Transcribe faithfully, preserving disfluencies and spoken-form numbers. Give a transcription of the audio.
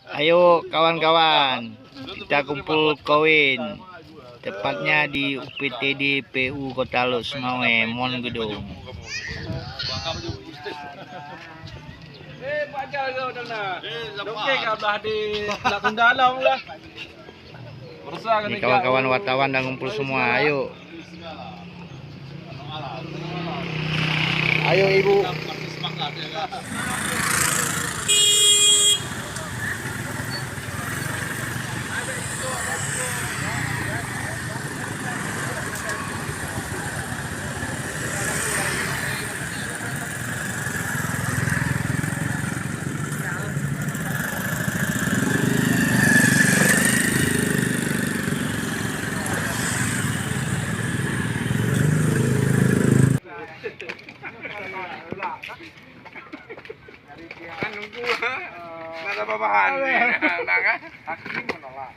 Ayo kawan-kawan, kita kumpul koin, tepatnya di U P T D P U Kota Lhokseumawe, Mon Geudong. Eh, Pak Jago dah nak. Dokey ka belah di nak tunda alam lah. Ni kawan-kawan wartawan dah ngumpul semua. Ayo. Ayo, Ibu. Kan nunggu, ha? Nak sabar bahan ni. Nak, kan? Hakim menolak.